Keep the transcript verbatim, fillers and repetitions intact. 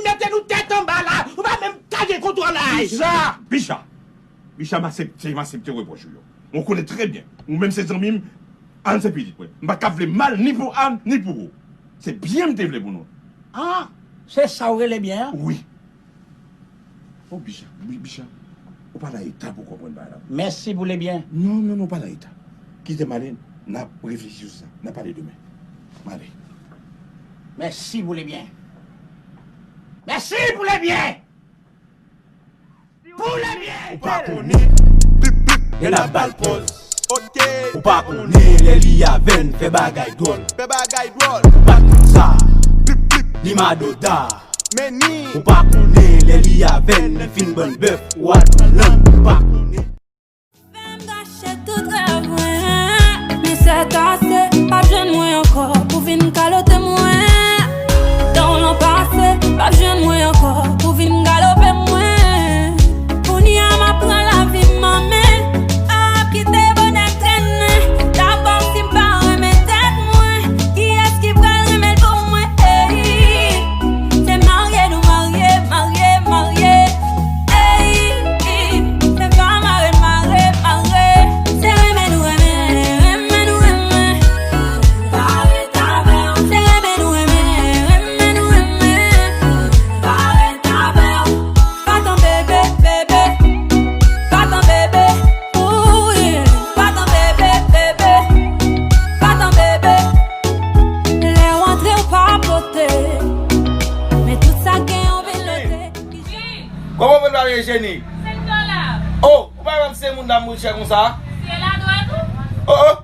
Mete nou tèt anba la, ou pa menm ka gen kontwòl la. Bicha! Bicha! Bicha, m aksepte, m aksepte repwòch ou yo. Mwen konnen trè byen. Ou menm se zanmi m, Ann se pitit mwen. M pa t ka vle mal ni pou Ann, ni pou ou. Se byen m te vle pou nou. Ah, se sa w rele byen an? Wi. Oh, Bicha, Bi-, Bicha, ou pa nan eta pou w konprann bagay la. Mèsi pou le byen. Non, non, non, ou pa nan eta. Kite m ale, n ap reflechi sou sa. N ap pale demen. M ale. Mèsi pou le byen. Mèsi pou le byen. Pou le byen. Ou pa konnen, plip, plip, lè n ap ba l pòz. Ou pa konnen, lè li avè n, fè bagay dwòl. Fè bagay dwòl. Ou pa konn sa. Plip, plip, li madoda. Men ni. Ou pa konnen, lè li avè n, li fin ban n bèf, ou al pran lann. Ou pa konnen. Fè m gache tout rèv mwen. Men sèt ase, p ap jwenn mwen ankò pou vin kalote mwen. Dan w lan pase, p ap jwenn mwen ankò pou vin galope mwen. Kounye a m ap pran lavi m an men, m ap kite bonè trennen. Dabò si m pa renmen tèt mwen, kiyès ki pral renmen l pou mwen? Ey, se marye nou marye, marye, marye. Ey, se pa mare, mare, mare. Se renmen nou renmen, renmen nou renmen. Pa ret avè w. Se renmen nou renmen, renmen nou renmen. Pa ret avè w. Pa tan bebe, bebe. Pa tan bebe. Ooh, yeah. Pa tan bebe, bebe. Pa tan bebe. Lè w antre w pa pote. Men tout sa gen yon vin note. Kòman w fè pale, Jenny? Senk dola. Oh, ou pa wè m se moun dam moun chè konsa? Se la dwèt ou? Oh, oh,